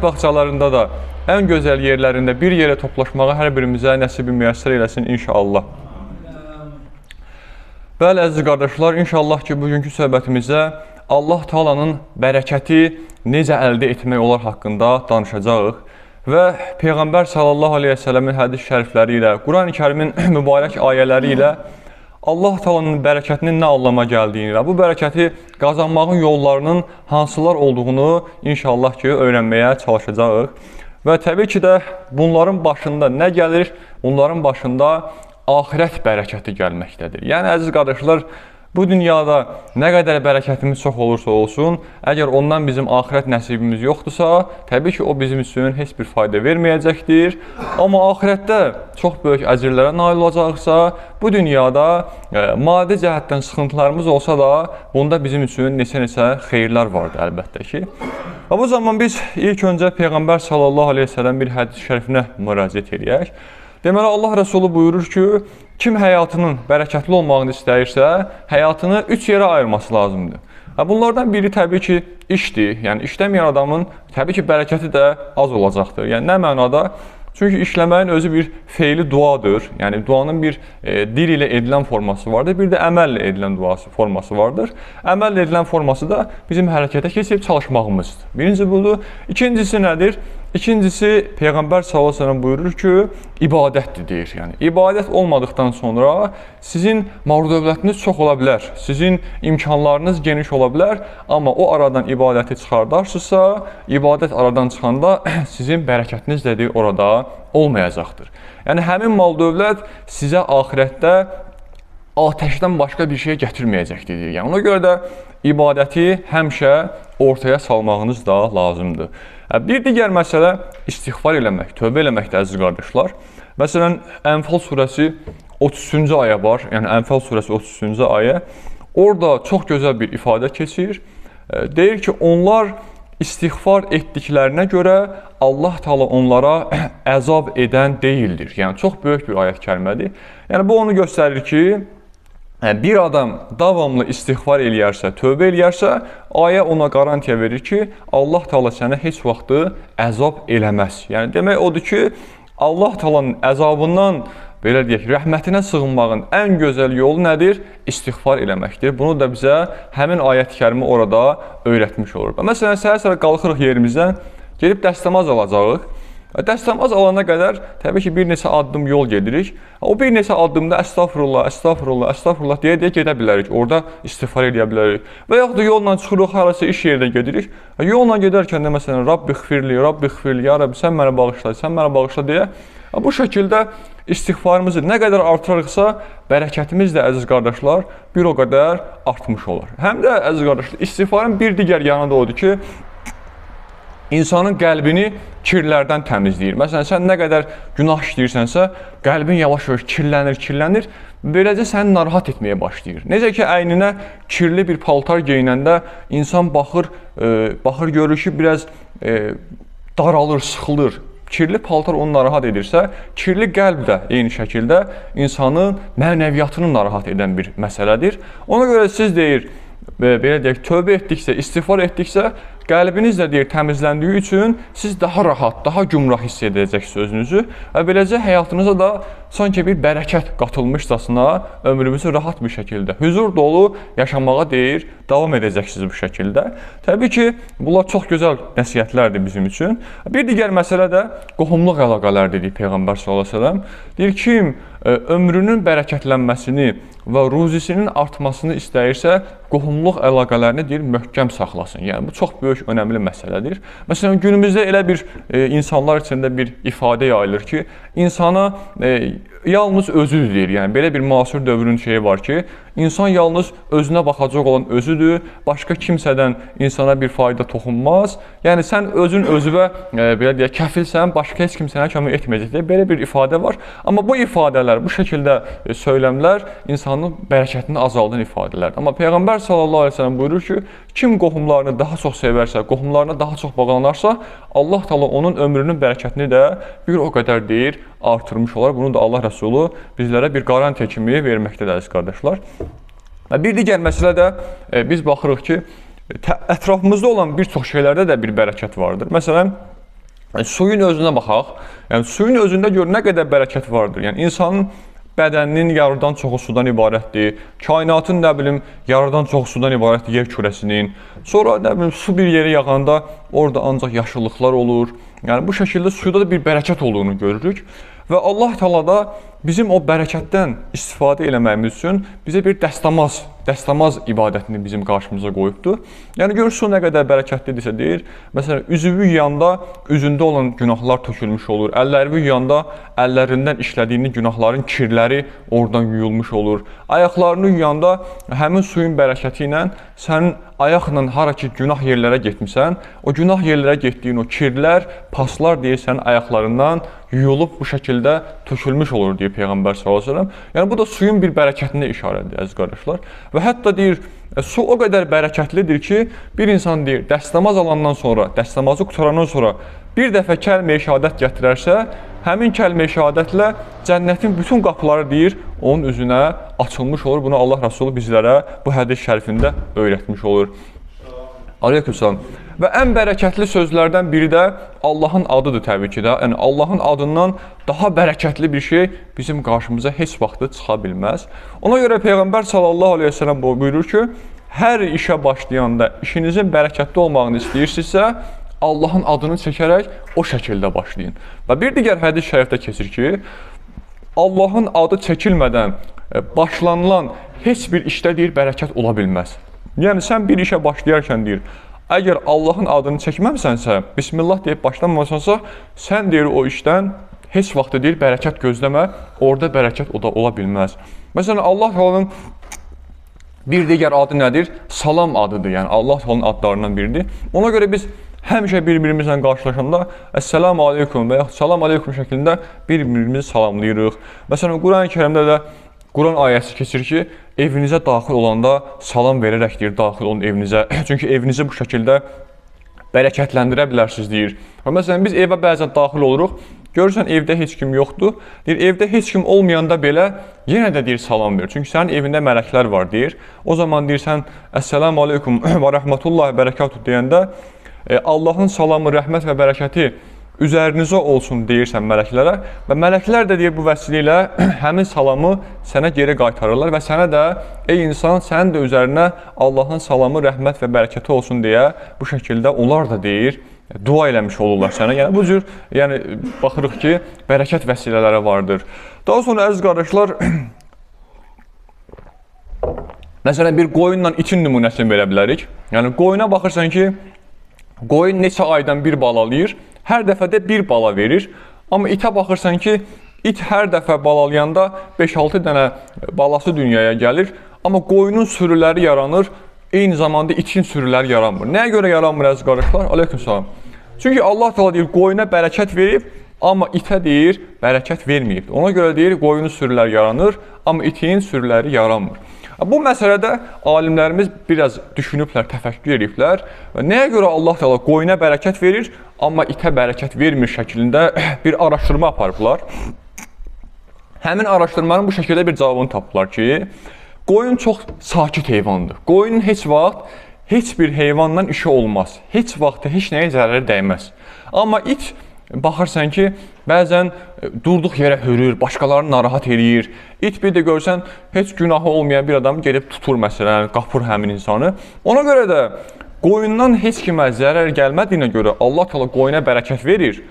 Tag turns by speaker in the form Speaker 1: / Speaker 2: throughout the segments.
Speaker 1: cənnət bağçalarında da ən gözəl yerlərində bir yerə toplaşmağı hər birimizə nəsib-i müyəssər eləsin inşallah. Bəli, əziz qardaşlar, inşallah ki, bugünkü söhbətimizdə Allah Taalanın bərəkəti necə əldə etmək olar haqqında danışacağıq və Peyğəmbər sallallahu əleyhi və səlləmin hədis şərifləri ilə, Quran-ı Kərimin mübarək ayələri ilə Allah Taalanın bərəkətinin nə anlama gəldiyini və bu bərəkəti qazanmağın yollarının hansılar olduğunu inşallah ki, öyrənməyə çalışacağıq. Və təbii ki də bunların başında nə gəlir? Bunların başında axirət bərəkəti gəlməkdədir. Yəni, əziz qardaşlar, bu dünyada nə qədər bərəkətimiz çox olursa olsun, əgər ondan bizim axirət nəsibimiz yoxdursa, təbii ki, o bizim üçün heç bir fayda verməyəcəkdir. Amma axirətdə çox böyük əcirlərə nail olacaqsa, bu dünyada maddi cəhətdən sıxıntılarımız olsa da, bunda bizim üçün neçə-neçə xeyirlər vardır əlbəttə ki. Və bu zaman biz ilk öncə Peyğəmbər sallallahu əleyhi və səlləm bir hədis-i şərifinə müraciət eləyək. Deməli, Allah Rəsulu buyurur ki, kim həyatının bərəkətli olmağını istəyirsə, həyatını üç yerə ayırması lazımdır. Bunlardan biri təbii ki, işdir. Yəni, işləməyən adamın təbii ki, bərəkəti də az olacaqdır. Yəni, nə mənada? Çünki işləməyin özü bir feili duadır. Yəni, duanın bir dil ilə edilən forması vardır, bir də əməllə edilən duası forması vardır. Əməllə edilən forması da bizim hərəkətə keçib çalışmağımızdır. Birinci budur. İkincisi nədir? İkincisi, Peyğəmbər sallallahu əleyhi və səlləm buyurur ki, ibadətdir deyir. Yəni, ibadət olmadıqdan sonra sizin mal-dövlətiniz çox ola bilər, sizin imkanlarınız geniş ola bilər, amma o aradan ibadəti çıxardarsınızsa, ibadət aradan çıxanda sizin bərəkətiniz də deyir, orada olmayacaqdır. Yəni, həmin mal-dövlət sizə axirətdə atəşdən başqa bir şey gətirməyəcəkdir deyir. Yəni, ona görə də ibadəti həmişə ortaya salmağınız da lazımdır. Bir digər məsələ istiğfar eləmək, tövbə eləməkdir, əziz qardaşlar. Məsələn, Ənfal surəsi 33-cü ayə var. Yəni, Ənfal surəsi 33-cü ayə. Orada çox gözəl bir ifadə keçir. Deyir ki, onlar istiğfar etdiklərinə görə Allah Taala onlara əzab edən deyildir. Yəni, çox böyük bir ayət kəlmədir. Yəni, bu onu göstərir ki, bir adam davamlı istiğfar eləyərsə, tövbə eləyərsə, ayə ona qarantiya verir ki, Allah Taala sənə heç vaxtı əzab eləməz. Yəni, demək odur ki, Allah Taalanın əzabından, belə deyək, rəhmətinə sığınmağın ən gözəl yolu nədir? İstiğfar eləməkdir. Bunu da bizə həmin ayət-i kərimi orada öyrətmiş olur. Məsələn, səhər-səhər qalxırıq yerimizdən, gedib dəstəmaz alacağıq. Dəstəmaz alana qədər təbii ki, bir neçə addım yol gedirik. O bir neçə addımda əstağfurullah, əstağfurullah, əstağfurullah deyə-deyə gedə bilərik. Orada istiğfar eləyə bilərik. Və yaxud da yolla çıxırıq, harasa iş yerinə gedirik. Yolla gedərkən də məsələn, Rabbi xfirli, Rabbi xfirli, ya Rabbi sən mənə bağışla, sən mənə bağışla deyə. Bu şəkildə istiğfarımızı nə qədər artırırıqsa, bərəkətimiz də, əziz qardaşlar, bir o qədər artmış olar. Həm də, əziz qardaşlar, istiğfarın bir digər yanı da odur ki, insanın qəlbini kirlərdən təmizləyir. Məsələn, sən nə qədər günah işləyirsənsə, qəlbin yavaş-yavaş kirlənir, kirlənir, beləcə səni narahat etməyə başlayır. Necə ki, əyninə kirli bir paltar geyinəndə insan baxır, baxır görür ki, biraz daralır, sıxılır. Kirli paltar onu narahat edirsə, kirli qəlb də eyni şəkildə insanın mənəviyyatını narahat edən bir məsələdir. Ona görə siz deyir, belə deyək, tövbə etdikcə, istiğfar etdikcə, qəlbiniz də deyir, təmizləndiyi üçün siz daha rahat, daha gümrah hiss edəcəksiniz özünüzü və beləcə həyatınıza da sanki bir bərəkət qatılmışcasına ömrünüzü rahat bir şəkildə, hüzur dolu yaşamağa deyir, davam edəcəksiniz bu şəkildə. Təbii ki, bunlar çox gözəl nəsihətlərdir bizim üçün. Bir digər məsələ də qohumluq əlaqələri dedik Peyğəmbər sallallahu əleyhi və səlləm. Deyir, kim ömrünün bərəkətlənməsini və ruzisinin artmasını istəyirsə, qohumluq əlaqələrini deyir, möhkəm saxlasın. Yəni, bu çox böyük, önəmli məsələdir. Məsələn, günümüzdə elə bir insanlar içində bir ifadə yayılır ki, insana yalnız özüdür deyir. Yəni, belə bir müasir dövrün şeyi var ki, insan yalnız özünə baxacaq olan özüdür, başqa kimsədən insana bir fayda toxunmaz. Yəni, sən özün özünə, belə deyək, kəfilsən, başqa heç kim sənə kömək etməyəcək. Belə bir ifadə var. Amma bu ifadələr, bu şəkildə söyləmlər insanın bərəkətini azaldan ifadələrdir. Amma Peyğəmbər sallallahu əleyhi və səlləm buyurur ki, kim qohumlarını daha çox sevərsə, qohumlarına daha çox bağlanarsa, Allah Taala onun ömrünün bərəkətini də bir o qədər deyir, artırmış olar. Bunu da Allah Rəsulu bizlərə bir qarantiya kimi verməkdədir, əziz qardaşlar. Və bir digər məsələ də biz baxırıq ki, ətrafımızda olan bir çox şeylərdə də bir bərəkət vardır. Məsələn, Suyun özünə baxaq. Yəni suyun özündə gör nə qədər bərəkət vardır. Yəni insanın bədəninin yarıdan çoxu sudan ibarətdir. Kainatın nə bilim yarıdan çoxu sudan ibarətdir, yer kürəsinin. Sonra nə bilim su bir yerə yağanda orada ancaq yaşıllıqlar olur. Yəni bu şəkildə suyda da bir bərəkət olduğunu görürük. Və Allah Teala da bizim o bərəkətdən istifadə eləməyimiz üçün bizə bir dəstəmaz ibadətini bizim qarşımıza qoyubdur. Yəni gör su nə qədər bərəkətlidirsə deyir. Məsələn, üzüvü yuyanda üzündə olan günahlar tökülmüş olur. Əllərini yuyanda əllərindən işlədiyini günahların kirləri oradan yuyulmuş olur. Ayaqlarını yuyanda həmin suyun bərəkəti ilə sənin ayaqla hara ki günah yerlərə getmisən, o günah yerlərə getdiyin o kirlər, paslar deyirsən ayaqlarından yuyulub bu şəkildə tökülmüş olur deyir Peyğəmbər sallallahu əleyhi və səlləm. Yəni bu da suyun bir bərəkətinə işarədir əziz qardaşlar. Və hətta deyir, su o qədər bərəkətlidir ki, bir insan deyir, dəstəmaz alandan sonra, dəstəmazı qutarandan sonra bir dəfə kəlmə-i şəhadət gətirərsə, həmin kəlmə-i şəhadətlə cənnətin bütün qapıları deyir, onun üzünə açılmış olur. Bunu Allah Rəsulü bizlərə bu hədis şərifində öyrətmiş olur. Aleykümselam. Və ən bərəkətli sözlərdən biri də Allahın adıdır təbii ki də. Yəni Allahın adından daha bərəkətli bir şey bizim qarşımıza heç vaxt çıxa bilməz. Ona görə Peyğəmbər sallallahu əleyhi və səlləm buyurur ki, hər işə başlayanda işinizin bərəkətli olmağını istəyirsinizsə, Allahın adını çəkərək o şəkildə başlayın. Və bir digər hədis şərifdə keçir ki, Allahın adı çəkilmədən başlanılan heç bir işdə deyir bərəkət ola bilməz. Yəni sən bir işə başlayarkən deyir, əgər Allahın adını çəkməmsənsə, Bismillah deyib başlamamasansa, sən deyir o işdən heç vaxt deyir bərəkət gözləmə, orada bərəkət o da ola bilməz. Məsələn, Allah Teala'nın bir digər adı nədir? Salam adıdır. Yəni Allah Teala'nın adlarından biridir. Ona görə biz həmişə bir-birimizlə qarşılaşanda Əssəlamu aleykum və yaxud salam aleykum şəklində bir-birimizi salamlayırıq. Məsələn, Quran-ı Kərimdə də Quran ayəsi keçir ki, evinizə daxil olanda salam verərək deyir, daxil olun evinizə. Çünki evinizi bu şəkildə bərəkətləndirə bilərsiniz deyir. Və məsələn, biz evə bəzən daxil oluruq, görürsən evdə heç kim yoxdur. Deyir, evdə heç kim olmayanda belə yenə də deyir salam ver. Çünki sənin evində mələklər var deyir. O zaman deyirsən Əssəlamu aleykum və rəhmətullahi bərəkatuh deyəndə Allahın salamı, rəhmət və bərəkəti üzərinizə olsun deyirsən mələklərə və mələklər də deyir bu vəsilə ilə həmin salamı sənə geri qaytarırlar və sənə də ey insan, sənin də üzərinə Allahın salamı, rəhmət və bərəkəti olsun deyə bu şəkildə onlar da deyir, dua eləmiş olurlar sənə. Yəni bu cür, yəni baxırıq ki, bərəkət vəsilələri vardır. Daha sonra əziz qardaşlar, məsələn bir qoyunla itin nümunəsini verə bilərik. Yəni qoyuna baxırsan ki, qoyun neçə aydan bir balalayır, hər dəfədə bir bala verir. Amma itə baxırsan ki, it hər dəfə balalayanda 5-6 dənə balası dünyaya gəlir. Amma qoyunun sürüləri yaranır, eyni zamanda itin sürüləri yaranmır. Nəyə görə yaranmır əziz qardaşlar? Aleykümselam. Çünki Allah Teala deyir, qoyuna bərəkət verib, amma itə deyir, bərəkət verməyib. Ona görə deyir, qoyunun sürüləri yaranır, amma itin sürüləri yaranmır. Bu məsələdə alimlərimiz biraz düşünüblər, təfəkkür ediblər. Və nəyə görə Allah Teala qoyuna bərəkət verir, amma itə bərəkət vermir şəklində bir araşdırma aparıblar. Həmin araşdırmanın bu şəkildə bir cavabını tapdılar ki, qoyun çox sakit heyvandır. Qoyunun heç vaxt heç bir heyvanla işi olmaz. Heç vaxt heç nəyə zərəri dəyməz. Amma it baxırsan ki, bəzən durduq yerə hürür, başqalarını narahat eləyir. İt bir də görsən, heç günahı olmayan bir adam gedib tutur məsələn, qapır həmin insanı. Ona görə də qoyundan heç kimə zərər gəlmədiyinə görə Allah Teala qoyuna bərəkət verir.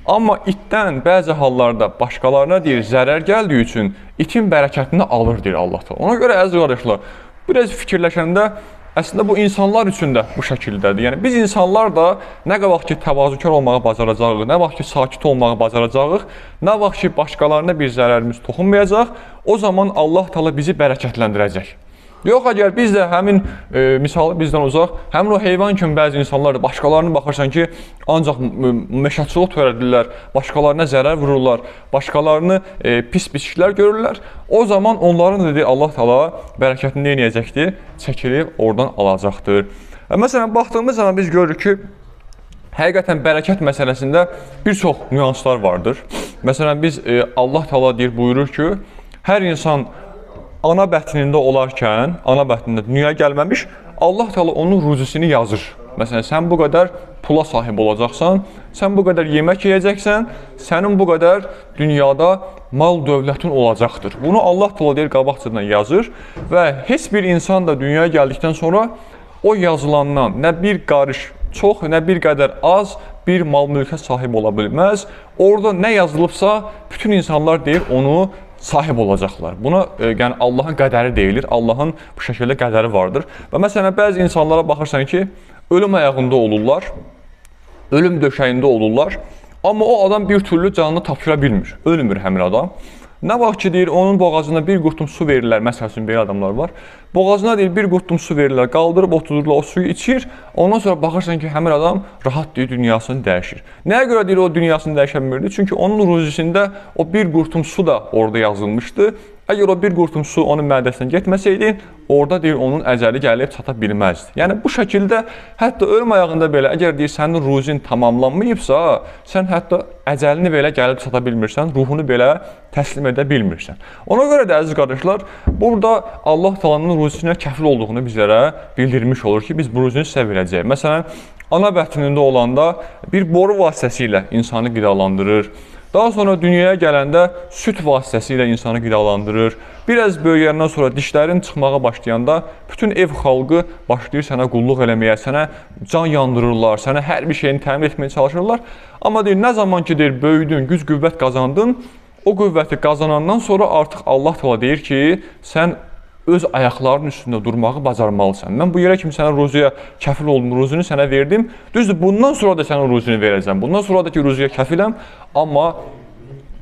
Speaker 1: Amma itdən bəzi hallarda başqalarına deyir, zərər gəldiyi üçün itin bərəkətini alır deyir Allah Teala. Ona görə əziz qardaşlar, biraz fikirləşəndə əslində bu insanlar üçün də bu şəkildədir. Yəni biz insanlar da nə vaxt ki təvazökar olmağı bacaracağıq, nə vaxt ki sakit olmağı bacaracağıq, nə vaxt ki başqalarına bir zərərimiz toxunmayacaq, o zaman Allah Teala bizi bərəkətləndirəcək. Yox, əgər biz də həmin misalı bizdən uzaq, həmin o heyvan kimi bəzi insanlar da başqalarına baxırsan ki, ancaq məşəçılıq törədirlər, başqalarına zərər vururlar, başqalarını pis-pis işlər görürlər, o zaman onların da dediyi Allah Teala bərəkətini nə eləyəcəkdir? Çəkilib oradan alacaqdır. Məsələn, baxdığımız zaman biz görürük ki, həqiqətən bərəkət məsələsində bir çox nüanslar vardır. Məsələn, biz Allah Teala deyir, buyurur ki, hər insan ana bətnində olarkən, ana bətnində dünyaya gəlməmiş, Allah Teala onun ruzisini yazır. Məsələn, sən bu qədər pula sahib olacaqsan, sən bu qədər yemək yeyəcəksən, sənin bu qədər dünyada mal dövlətin olacaqdır. Bunu Allah Teala deyir, qabaqcadan yazır və heç bir insan da dünyaya gəldikdən sonra o yazılandan nə bir qarış çox, nə bir qədər az bir mal mülkə sahib ola bilməz. Orada nə yazılıbsa, bütün insanlar deyir, onu sahib olacaqlar. Buna yəni Allahın qədəri deyilir. Allahın bu şəkildə qədəri vardır. Və məsələn, bəzi insanlara baxırsan ki, ölüm ayağında olurlar, ölüm döşəyində olurlar, amma o adam bir türlü canını tapşıra bilmir. Ölmür həmin adam. Nə vaxt ki, deyir, onun boğazına bir qurtum su verirlər, məsəl üçün belə adamlar var. Boğazına deyir, bir qurtum su verirlər, qaldırıb oturdurlar, o suyu içir. Ondan sonra baxırsan ki, həmin adam rahat deyir, dünyasını dəyişir. Nəyə görə deyir, o dünyasını dəyişə bilmirdi? Çünki onun ruzisində o bir qurtum su da orada yazılmışdı. Əgər o bir qurtum su onun mədəsinə getməsəydi, orada deyir, onun əcəli gəlib çata bilməzdi. Yəni bu şəkildə hətta ölüm ayağında belə, əgər deyir, sənin ruzin tamamlanmayıbsa, sən hətta əcəlini belə gəlib çata bilmirsən, ruhunu belə təslim edə bilmirsən. Ona görə də əziz qardaşlar, burada Allah Taala'nın ruzisinə kəfil olduğunu bizlərə bildirmiş olur ki, biz bu ruzini sizə verəcəyik. Məsələn, ana bətnində olanda bir boru vasitəsilə insanı qidalandırır. Daha sonra dünyaya gələndə süd vasitəsilə insanı qidalandırır. Biraz böyüyəndən sonra dişlərin çıxmağa başlayanda bütün ev xalqı başlayır sənə qulluq eləməyə, sənə can yandırırlar, sənə hər bir şeyini təmin etməyə çalışırlar. Amma deyir, nə zaman ki deyir, böyüdün, güc qüvvət qazandın, o qüvvəti qazanandan sonra artıq Allah Teala deyir ki, sən öz ayaqlarının üstündə durmağı bacarmalısan. Mən bu yerə kimi sənə ruziyə kəfil oldum, ruzunu sənə verdim. Düzdür, bundan sonra da sənin ruzini verəcəm. Bundan sonra da ki, ruziyə kəfiləm, amma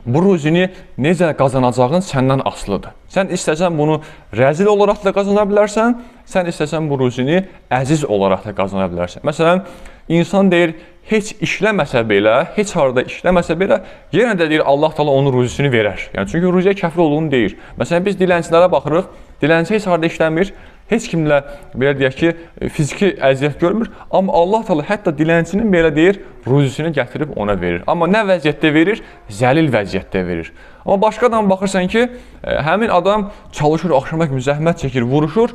Speaker 1: bu ruzini necə qazanacağın səndən asılıdır. Sən istəsən bunu rəzil olaraq da qazana bilərsən, sən istəsən bu ruzini əziz olaraq da qazana bilərsən. Məsələn, insan deyir, heç işləməsə belə, heç harada işləməsə belə, yenə də deyir, Allah Teala onun ruzisini verər. Yəni, çünki ruziyə kəfil olduğunu deyir. Məsələn, biz dilənçilərə baxırıq, dilənçi heç harada işləmir, heç kimlə, belə deyək ki, fiziki əziyyət görmür, amma Allah Teala hətta dilənçinin belə deyir, ruzisini gətirib ona verir. Amma nə vəziyyətdə verir? Zəlil vəziyyətdə verir. Amma başqa adam baxırsan ki, həmin adam çalışır, axşama kimi zəhmət çəkir, vuruşur,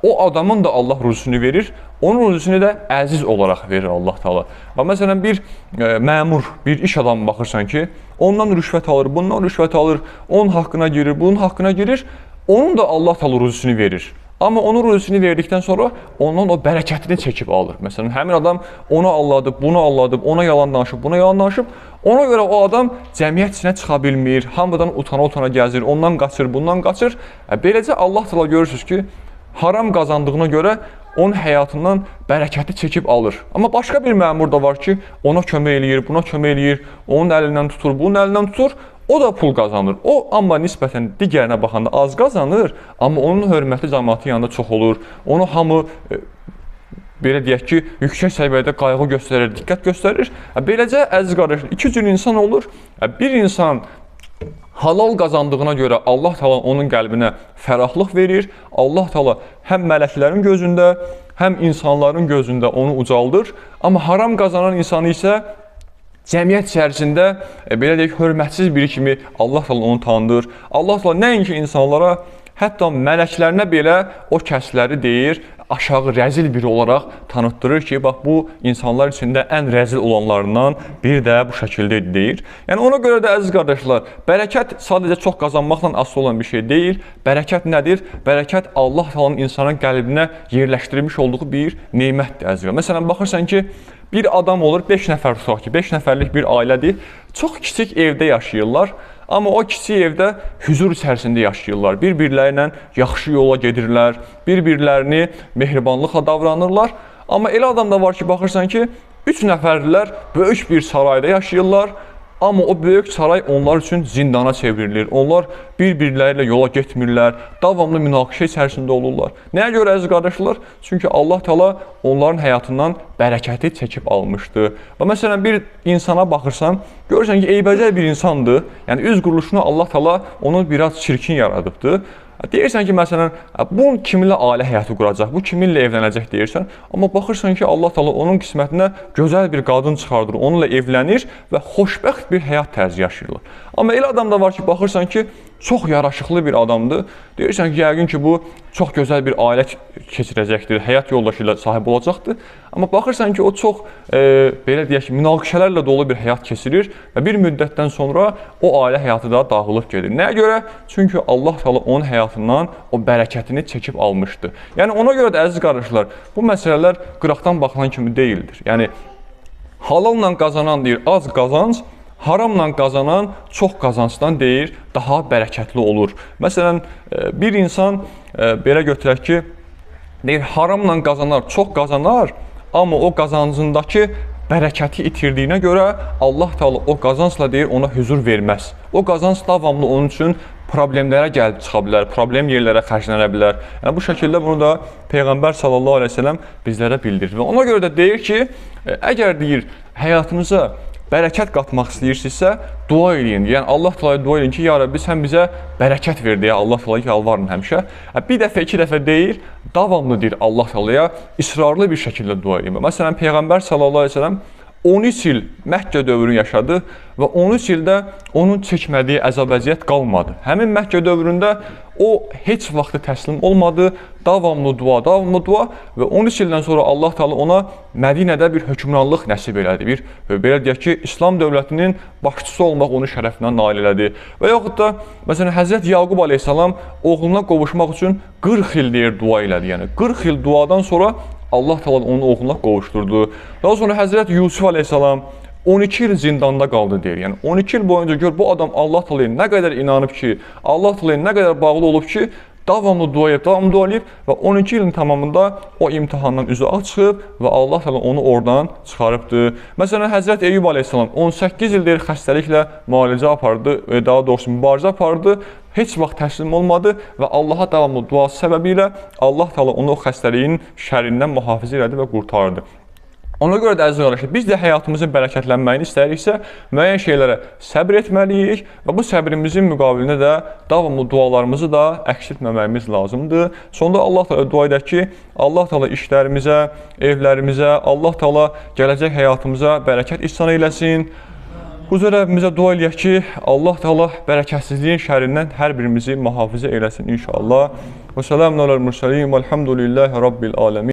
Speaker 1: o adamın da Allah ruzisini verir, onun ruzisini də əziz olaraq verir Allah Teala. Və məsələn, bir məmur, bir iş adamı baxırsan ki, ondan rüşvət alır, bundan rüşvət alır, onun haqqına girir, bunun haqqına girir, onun da Allah Teala ruzisini verir. Amma onun ruzisini verdikdən sonra ondan o bərəkətini çəkib alır. Məsələn, həmin adam onu alladıb, bunu alladıb, ona yalan danışıb, buna yalan danışıb. Ona görə o adam cəmiyyət içinə çıxa bilmir, hamıdan utana-utana gəzir, ondan qaçır, bundan qaçır. Beləcə Allah Teala görürsünüz ki, haram qazandığına görə onun həyatından bərəkəti çəkib alır. Amma başqa bir məmur da var ki, ona kömək eləyir, buna kömək eləyir, onun əlindən tutur, bunun əlindən tutur. O da pul qazanır. O, amma nisbətən digərinə baxanda az qazanır, amma onun hörməti cəmaatın yanında çox olur. Onu hamı, belə deyək ki, yüksək səviyyədə qayğı göstərir, diqqət göstərir. Beləcə, əziz qardaşlar, iki cür insan olur. Bir insan halal qazandığına görə Allah Teala onun qəlbinə fərahlıq verir. Allah Teala həm mələklərin gözündə, həm insanların gözündə onu ucaldır. Amma haram qazanan insanı isə cəmiyyət içərisində, belə deyək, hörmətsiz biri kimi Allah Teala onu tanıdır. Allah Teala nəinki insanlara, hətta mələklərinə belə o kəsləri deyir, aşağı rəzil biri olaraq tanıtdırır ki, bax bu insanlar içində ən rəzil olanlarından bir də bu şəkildə deyir. Yəni ona görə də əziz qardaşlar, bərəkət sadəcə çox qazanmaqla asılı olan bir şey deyil. Bərəkət nədir? Bərəkət Allah Teala'nın insanın qəlbinə yerləşdirilmiş olduğu bir nemətdir əziz qardaşlar. Məsələn, baxırsan ki, bir adam olur, 5 nəfər tutaq ki, 5 nəfərlik bir ailədir. Çox kiçik evdə yaşayırlar. Amma o kiçik evdə hüzur içərisində yaşayırlar. Bir-birləri ilə yaxşı yola gedirlər, bir-birlərini mehribanlıqla davranırlar. Amma elə adam da var ki, baxırsan ki, 3 nəfərlilər böyük bir sarayda yaşayırlar. Amma o böyük saray onlar üçün zindana çevrilir. Onlar bir-birləri ilə yola getmirlər, davamlı münaqişə içərisində olurlar. Nəyə görə əziz qardaşlar? Çünki Allah Teala onların həyatından bərəkəti çəkib almışdı. Və məsələn, bir insana baxırsan, görürsən ki, eybəcər bir insandır. Yəni, üz quruluşunu Allah Teala onu biraz çirkin yaradıbdır. Deyirsən ki, məsələn, bu kiminlə ailə həyatı quracaq, bu kiminlə evlənəcək deyirsən. Amma baxırsan ki, Allah Teala onun qismətinə gözəl bir qadın çıxardır, onunla evlənir və xoşbəxt bir həyat tərzi yaşayırlar. Amma elə adam da var ki, baxırsan ki, çox yaraşıqlı bir adamdır. Deyirsən ki, yəqin ki, bu çox gözəl bir ailə keçirəcəkdir, həyat yoldaşı ilə sahib olacaqdır. Amma baxırsan ki, o çox belə deyək ki, münaqişələrlə dolu bir həyat keçirir və bir müddətdən sonra o ailə həyatı da dağılıb gedir. Nəyə görə? Çünki Allah Teala onun həyatından o bərəkətini çəkib almışdı. Yəni ona görə də əziz qardaşlar, bu məsələlər qıraqdan baxılan kimi deyildir. Yəni halalla qazanan deyir az qazanc, haramla qazanan çox qazancdan deyir, daha bərəkətli olur. Məsələn, bir insan belə götürək ki, deyir, haramla qazanar, çox qazanar, amma o qazancındakı bərəkəti itirdiyinə görə Allah Teala o qazancla deyir, ona hüzur verməz. O qazanc davamlı onun üçün problemlərə gəlib çıxa bilər, problem yerlərə xərclənə bilər. Yəni, bu şəkildə bunu da Peyğəmbər sallallahu əleyhi və səlləm bizlərə bildirir. Və ona görə də deyir ki, əgər deyir, həyatınıza bərəkət qatmaq istəyirsinizsə, dua eləyin. Yəni Allah Teala'ya dua eləyin ki, ya Rəbbi sən bizə bərəkət ver deyə Allah Teala'ya yalvarın həmişə. Bir dəfə, iki dəfə deyil, davamlı deyir Allah Teala'ya israrlı bir şəkildə dua eləyin. Məsələn, Peyğəmbər sallallahu əleyhi və səlləm 13 il Məkkə dövrünü yaşadı və 13 ildə onun çəkmədiyi əzab-əziyyət qalmadı. Həmin Məkkə dövründə o heç vaxtı təslim olmadı, davamlı dua, davamlı dua və 13 ildən sonra Allah Teala ona Mədinədə bir hökmranlıq nəsib elədi. Bir, belə deyək ki, İslam dövlətinin başçısı olmaq onu şərəfinə nail elədi. Və yaxud da, məsələn, Həzrət Yaqub aleyhissalam oğluna qovuşmaq üçün 40 il deyir dua elədi. Yəni 40 il duadan sonra Allah Teala onu oğluna qovuşdurdu. Daha sonra Həzrət Yusuf aleyhissalam 12 il zindanda qaldı deyir. Yəni 12 il boyunca gör bu adam Allah Teala'ya nə qədər inanıb ki, Allah Teala'ya nə qədər bağlı olub ki, davamlı dua edib, davamlı dua edib və 12 ilin tamamında o imtahandan üzü ağ çıxıb və Allah Teala onu oradan çıxarıbdır. Məsələn, Həzrət Eyyub aleyhissalam 18 il deyir xəstəliklə müalicə apardı, daha doğrusu mübarizə apardı. Heç vaxt təslim olmadı və Allaha davamlı duası səbəbi ilə Allah Teala onu o xəstəliyin şərrindən mühafizə elədi və qurtardı. Ona görə də əziz qardaşlar, biz də həyatımızın bərəkətlənməyini istəyiriksə, müəyyən şeylərə səbr etməliyik və bu səbrimizin müqabilində də davamlı dualarımızı da əks etməməyimiz lazımdır. Sonda Allah Teala dua edək ki, Allah Teala işlərimizə, evlərimizə, Allah Teala gələcək həyatımıza bərəkət ihsan eyləsin. Huzur Rəbbimizə dua eləyək ki, Allah Teala bərəkətsizliyin şərrindən hər birimizi mühafizə eyləsin inşallah. Və selamun aləl mürsəlin, velhamdülillahi rabbil aləmin.